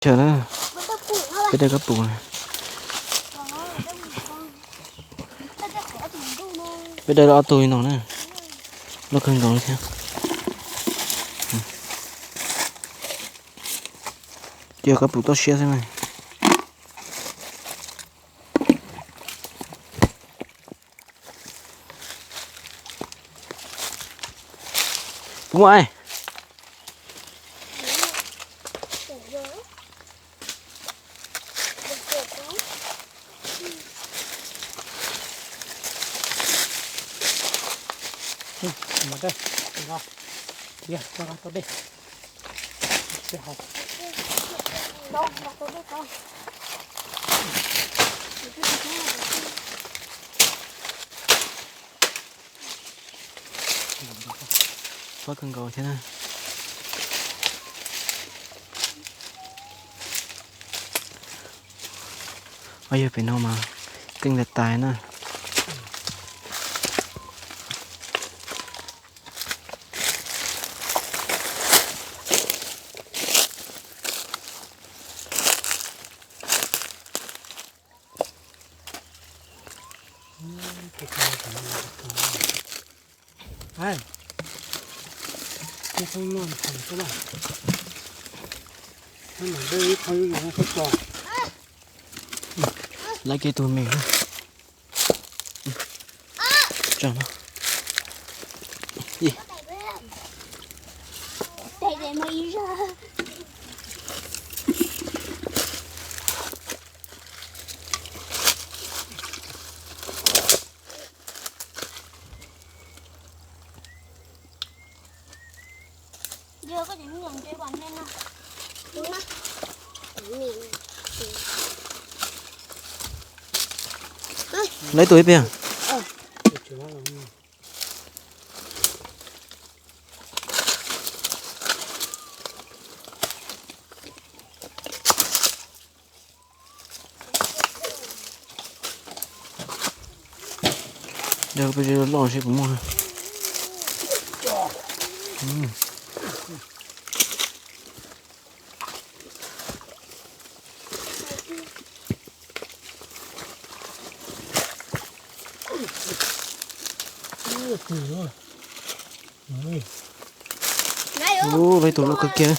Chaw na, peb dai kab pum na. Peb dai ob tug li no na, loj kawg nkaus li thiab. Cia kab pum toj siab xwb na. Puas muaj? Pob kawg nkaus thiab na. Os, yog pem no mas keej tas tas na. Lawv kiag tus me. Tso no. Lawv tus ib pliag. Loj loj seb puas muaj. Ub, lawv tus loj kawg kiag.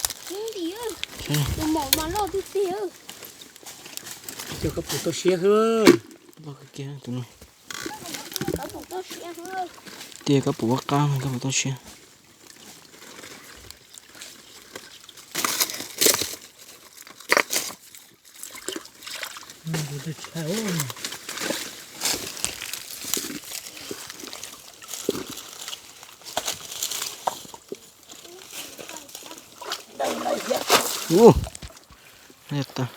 Loj kawg kiag tus no. Tias kab pum ua qab no, kab pum toj siab. Ub, tas.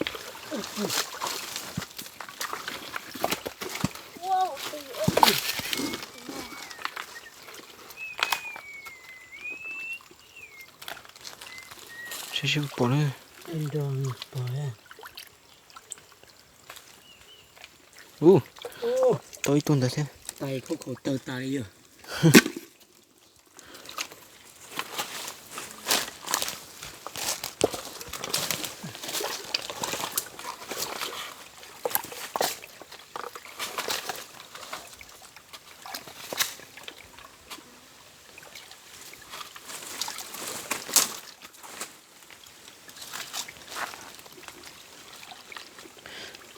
Saib seb puas pom na. Ub, tau ib tug ntawd thiab.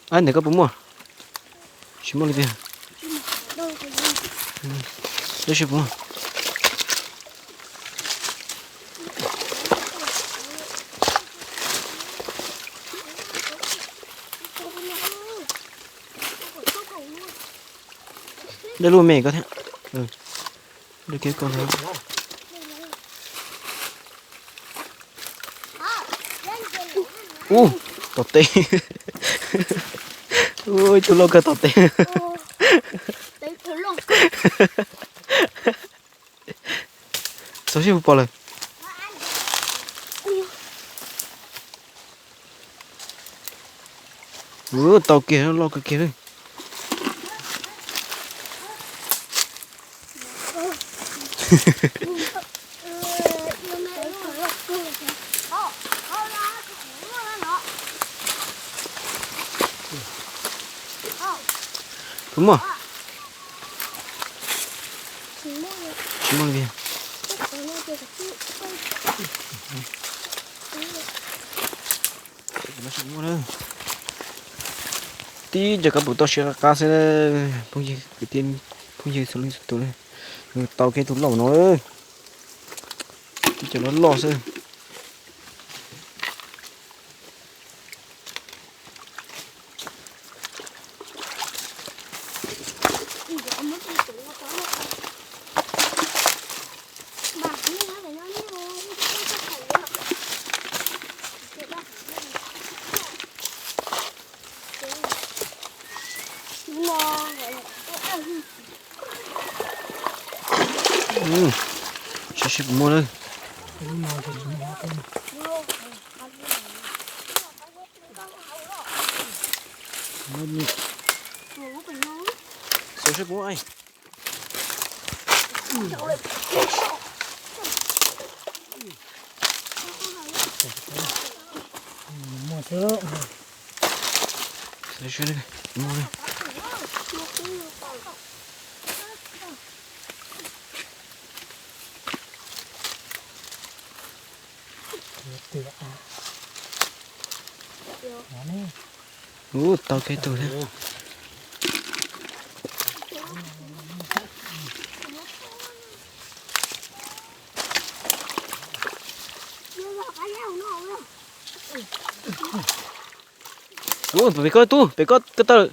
Ab, ntawm koj puas muaj? Tsis muaj li tiag. Tab sis puas muaj? Dej lub me koj thiab. Dej kiag koj thiab. Ub, tom teb. Ub, ib tug loj kawg tom teb. Txog seb puas pom lawm. Ub, tau kiag, loj kawg kiag li. Puas muaj? Tsis muaj li. Tib co kab pum toj siab qab qab xwb, phooj ywg kwv tij, phooj ywg txhua leej txhua tus, tau kiag tus loj no, tib co loj loj xwb. Saib seb puas muaj lawm. Xauv seb puas muaj. Muaj thiab. Xauv seb puas muaj. Ub, tau kiag tus thiab. Ub, pem koj tub, pem koj ko taw lawm.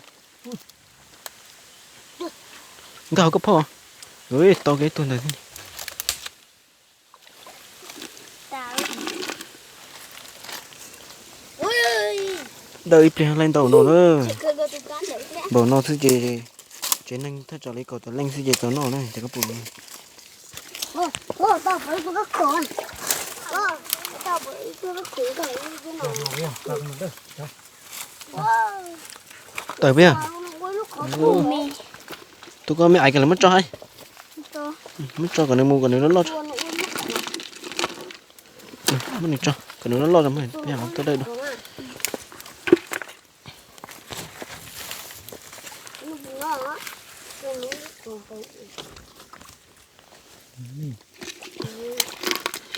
Nkag hauv koj phauj. Ub, tau kiag ib tug ntawd thiab. Daws ib pliag laij ntau no na. Npaum no xwb ces tsev neeg thaj tsam li kaum tawm leej xwb ces tau noj na ces koj pum. Tawm peb. Tus koj me aiv kom lawv muab tso hais. Muab tso kom nws mus kom nws loj loj tso. Muab nws tso kom nws loj loj tso, peb tuaj dawj dua.